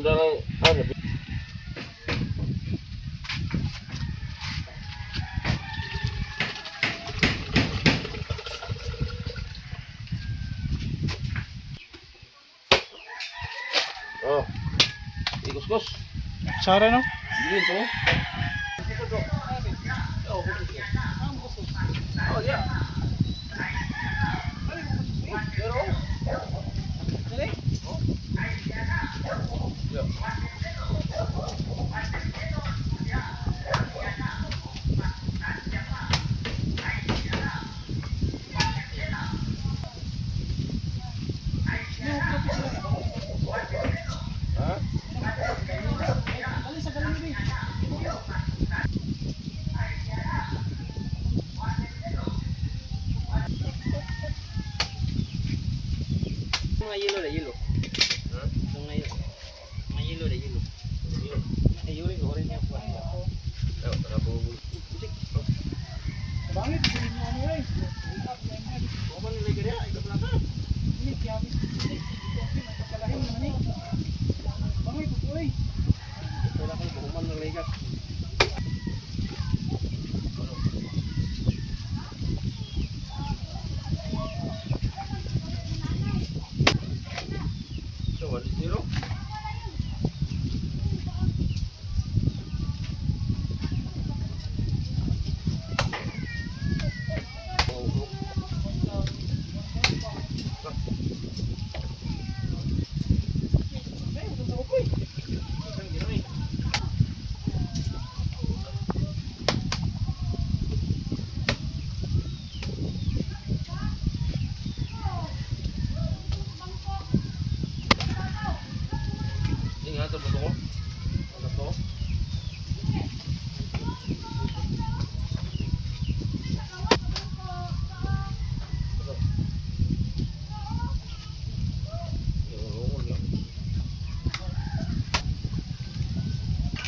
Sundara ano. Oh. Ikuskus. Sara, no? Dito. Oh, yeah. Pero oh. Yeah. Ha? Mga yelo na yelo. Ha? Mga yelo. Mga yelo na yelo. Ay, yelo ko rin yung kuwan. Ayaw, tara po. Bangit, hindi mo ano eh. Ako man nila gaya, ikaw pala ka. Hindi, kiyamis. Hindi, magkakalahin naman eh. Bangit, uy. Wala ko human ng ligat. So, 1-0. Hindi nga, ito ko. Ano to? Ano? Yung ulo lang.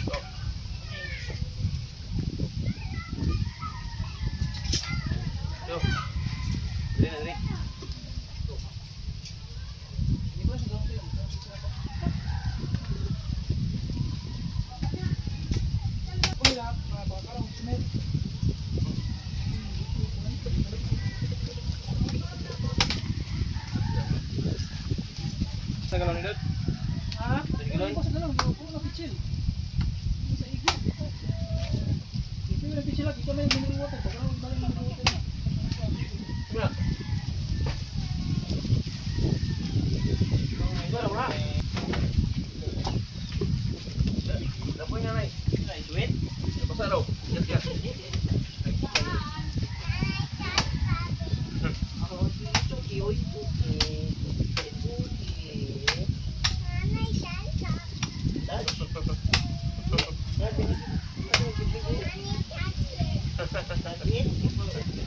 Oh. Yo. Dili na dili. Sa galon ni Dad? Ha? Sige lang. Ano ko sa galon? Puro na pichil. Sa igo. Dito yung pichil lang. Dito may mineral water. Pag ano, balik mineral water na. Wala. Wala, wala. Dapoy nga, Nay. Wait. Basta daw. Yes, yes. Chuki, oy, chuki. Chuki.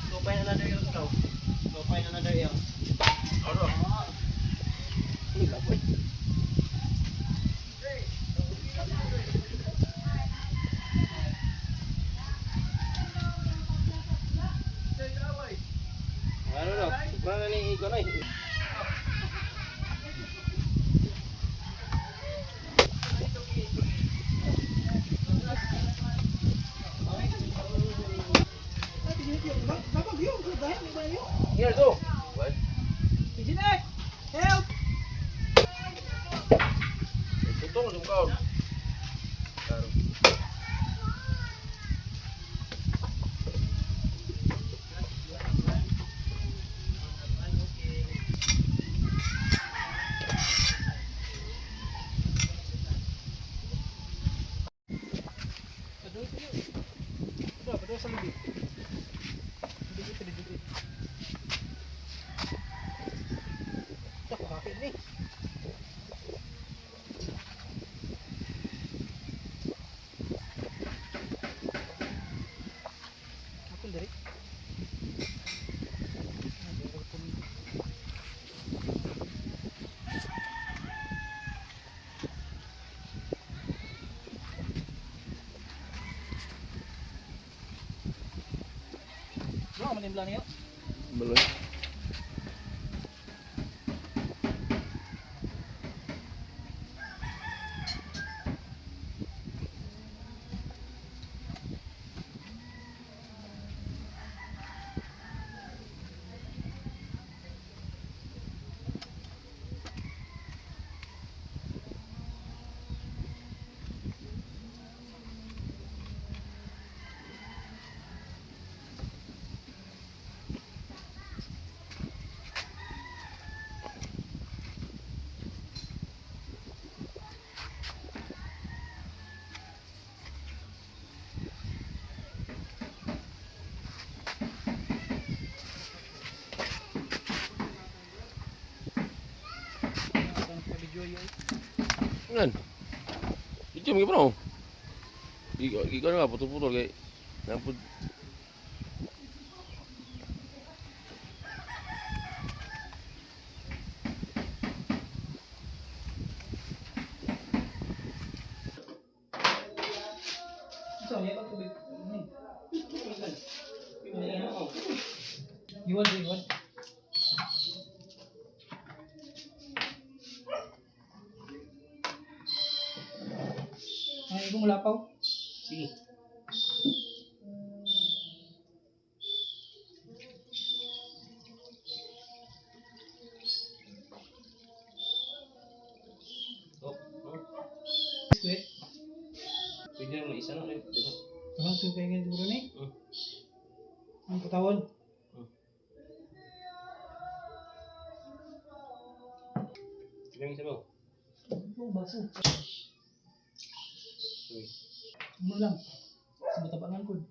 Go find another else daw. Go find another else. Ano? Ano no? Wala na ni Igo na eh. Babag yun. Dahil may bayo. Here, go. What? Pichinek! Help! Tutong, sumkaon. Claro. Ito, ito sa libi. Dito, dito, dito. Ito, kakain ni. Ako diri. Bro, manimbla niyo. Baloy. Kan. Itu mo bro. Ikaw ikaw na putol-putol kay napud. So, yan ang tubig. You want, you want. Ay, kung lapaw. Sige. Oh, oh. Sweet. Pwede mo isa na ulit. Parang sugay nga siguro ni. Ang katawan. Ilang isa ba? Oh, baso. Sorry. Ano lang. Sa matabangan ko. Uy.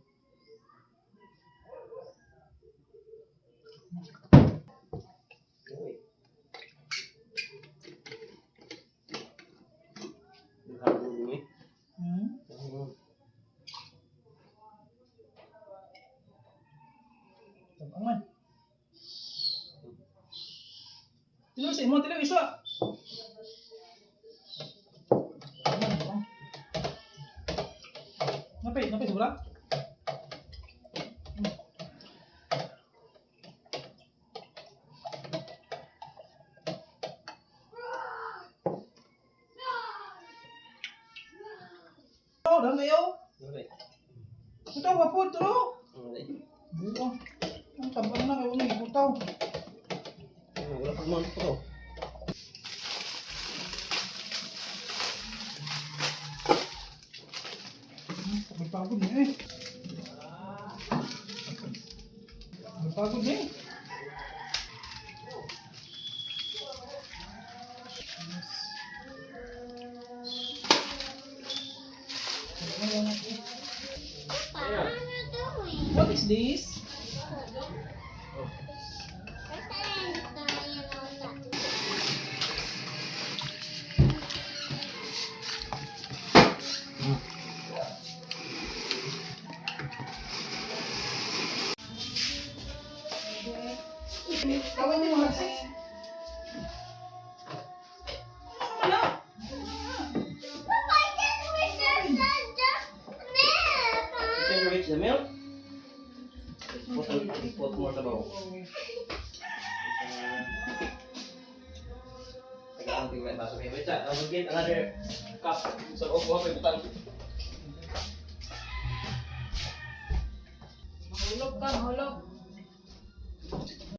Nakabulong eh. Hmm? Tabangan. Tilaw sa imo, tilaw isa. Tabangan, tabang. Napay, napay sobra. Oh, dami kayo. Okay. Ito, wapod, tulo. Okay. Buo. Ang tabang na kayo ni butaw. Wala pa man to. Pagod na eh. Pagod na eh. Papa, what are you doing? What is this? First I understand all that. Kawan niyo mga sis. Ano na? Papa, I can't reach the milk. You can reach the milk. Put more sabaw. Tagaan ko yung baso. Wait, I will get another cup. So, kuha ko yung butang. Mahulog ka, mahulog.